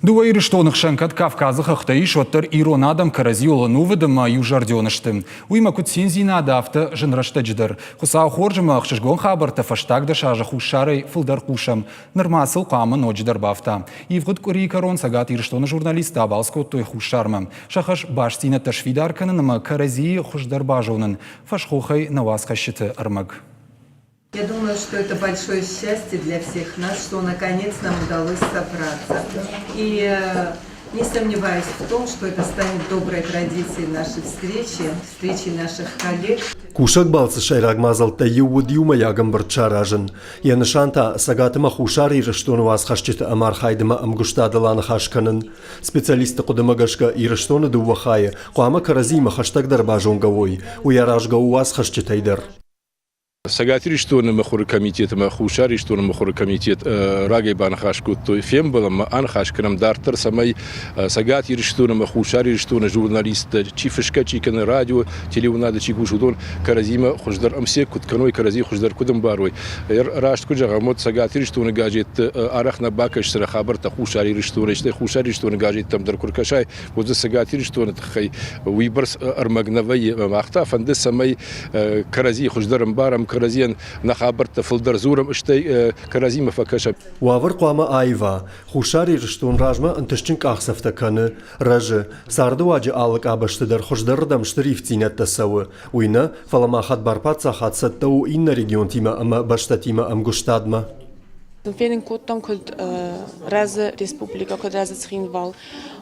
Дыууӕ Ирыстоны хсӕн кӕд Кавказы хӕхтӕ ис, уӕддӕр ирон адӕм кӕрӕдзиуыл ӕнувыд ӕмӕ иузӕрдион сты. Уыимӕ куыд циндзинады, афтӕ зын рӕстӕджы дӕр. Хуыцау хорз ӕмӕ ӕхсызгон хабӕрттӕ фӕстаг дӕсазы хуссарӕй фылдӕр хъусӕм. Нырма сыл хъуамӕ ноджыдӕр бафта. Ивгъуыд къуырийы кӕрон Цӕгат Ирыстоны журналисттӕ абалц кодтой хуссармӕ. Сӕ хӕс бастдзинӕдтӕ сфидар кӕнын ӕмӕ кӕрӕдзийы хуыздӕр базонын. Фӕсхохӕй нӕ уацхӕсджыты ӕрмӕг. Я думаю, что это большое счастье для всех нас, что наконец нам удалось собраться. И э, не сомневаюсь в том, что это станет доброй традицией нашей встречи, встречи наших коллег. Кусӕг балцы сӕйраг мадзӕлттӕй иу уыд иумӕйаг ӕмбырд саразын. Йӕ нысан та Цӕгат ӕмӕ Хуссар Ирыстоны уацхӕсджыты ӕмархайдмӕ ӕмгуыстадыл аныхас кӕнын. Специалистты хъуыдымӕ гӕсгӕ Ирыстоны дыууӕ хайы хъуамӕ кӕрӕдзиимӕ хӕстӕгдӕр базонгӕ уой, уый аразгӕ у уацхӕсджытӕй дӕр. Цӕгат Ирыстоны мыхуыры комитет ӕмӕ Хуссар Ирыстоны мыхуыры комитет рагӕй баныхас кодтой фембӕлӕнмӕ, аныхас кӕнӕм дарддӕр, цӕмӕй Цӕгат Ирыстон ӕмӕ Хуссар Ирыстоны журналисттӕ, чи фысгӕ чи кӕны, радио, телеуынады чи кусы, уыдон кӕрӕдзимӕ хуыздӕр ӕмсек куыд кӕной, кӕрӕдзи хуыздӕр куыд ӕмбарой. Раст куыд зӕгъӕм, уӕд Цӕгат Ирыстоны газетты арӕх нӕ бакӕсдзынӕ хабӕрттӕ Хуссар Ирыстонӕй, стӕй Хуссар Ирыстоны газеттӕм дӕр куы ркӕсай, уӕд дзы Цӕгат Ирыстоны тыххӕй уыйбӕрц ӕрмӕг нӕ вӕййы. Мах та фӕнды, цӕмӕй кӕрӕдзийы хуыздӕр ӕмбарӕм, кӕрӕдзийӕн нӕ хабӕрттӕ фылдӕр дзурӕм, стӕй кӕрӕдзимӕ фӕкӕсӕм. Уавӕр хъуамӕ аива. Хуссар Ирыстон размӕ ӕнтыстджын къахдзӕфтӕ кӕны, рӕзы. Цардыуаджы алы къабӕзты дӕр хуыздӕрырдӕм стыр ивддзинӕдтӕ цӕуы. Уый нӕ, фӕлӕ ма хӕдбар паддзахад цӕттӕ у иннӕ регионтимӕ ӕмӕ бӕстӕтимӕ ӕмгуыстадмӕ. Фенын кодтам, куыд рӕзы республикӕ, куыд рӕзы Цхинвал.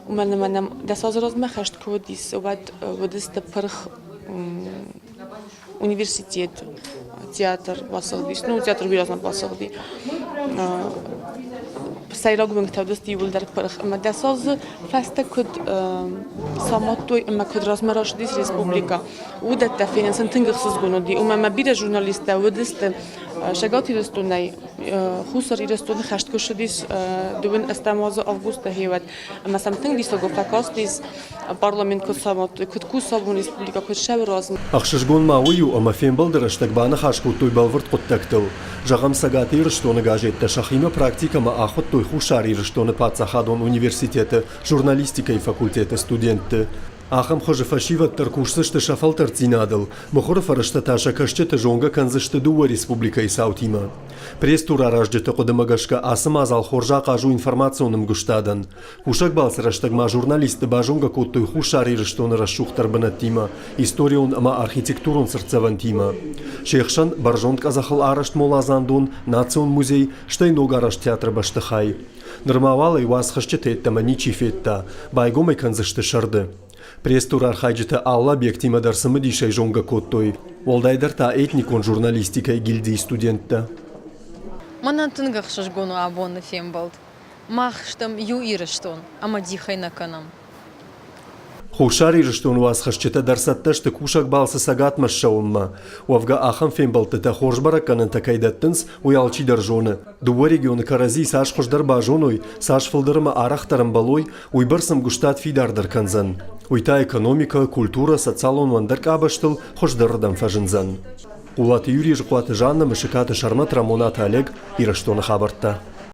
Уымӕн ӕмӕ нӕм дӕс азы размӕ хӕст куы уыдис, уӕд уыдысты пырх университет, театр басыгъдис. Ну, театр бирӕ басыгъди. Сӕйраг уынгтӕ уыдысты иууылдӕр пырх. Ӕмӕ дӕс азы фӕстӕ куыд самадтой ӕмӕ куыд размӕ рацыдис республикӕ, уыдӕттӕ фенын сын тынг ӕхсызгон уыди. Уымӕ ӕмӕ бирӕ журналисттӕ уыдысты Цӕгат Ирыстонӕй Хуссар Ирыстоны хӕст куы ссыдис дыууын ӕстӕм азы августы хевӕд ӕмӕ сӕм тынг диссаг фӕкастис парламент куыд самадтой, куыд кусӕгон республикӕ куыд сӕвӕразын. Ӕхсызгон ма уый у, ӕмӕ фембӕлды рӕстӕг баныхас кодтой бӕлвырд хъуыддӕгтыл. Зӕгъӕм, Цӕгат Ирыстоны газеттӕ сӕхимӕ практикӕмӕ ахуыдтой Хуссар Ирыстоны паддзахадон университеты журналистикӕйы факультеты студентты. Ахӕм хуызы фӕсивӕд дӕр кусдзысты сӕ фӕлтӕрддзинадыл, мыхуыры фӕрӕзтӕ та сӕ кӕсджыты зонгӕ кӕндзысты дыууӕ республикӕйы цаутимӕ. Пресс-тур аразджыты хъуыдымӕ гӕсгӕ ацы мадзал хорз ахъаз у информацион ӕмгуыстадӕн. Кусӕг балцы рӕстӕг ма журналистты базонгӕ кодтой Хуссар Ирыстоны рӕсугъддӕр бынӕттимӕ, историон ӕмӕ архитектурон цыртдзӕвӕнтимӕ. Се хсӕн бӕрзонд къӕдзӕхыл арӕзт моладзандон, национ музей, стӕй ногарӕзт театры бӕстыхай. Нырма уал ӕй уацхӕсджыты йеддӕмӕ ничи федта, байгом ӕй кӕндзысты сӕрды. Пресс-тур архайджытӕ алы объектимӕ дӕр цымыдисӕй зонгӕ кодтой, уӕлдайдӕр та этникон журналистикӕйы гильдийы студенттӕ. Мӕнӕн тынг ӕхсызгон у абоны фембӕлд. Мах стӕм иу Ирыстон ӕмӕ дихӕй нӕ кӕнӕм. Хуссар Ирыстоны уацхӕсджытӕ дӕр цӕттӕ сты кусӕг балцы Цӕгатмӕ ссӕуынмӕ. Уӕвгӕ ахӕм фембӕлдтытӕ хорз бӕрӕггӕнӕнтӕ кӕй дӕттынц, уый алчидӕр зоны. Дыууӕ регионы кӕрӕдзи цас хуыздӕр базоной, цас фылдӕр ӕмӕ арӕхдӕр ӕмбӕлой, уыйбӕрц ӕмгуыстад фидардӕр кӕндзӕн. Уый та экономикӕ, культурӕ, социалон ӕндӕр къабӕзтыл хуыздӕрырдӕм фӕзындзӕн. Хъулаты Юрий, Зыхъуаты Жаннӕ, Мысыкаты Сӕрмӕт, Рӕмонаты Олег, Ирыстоны хабӕрттӕ.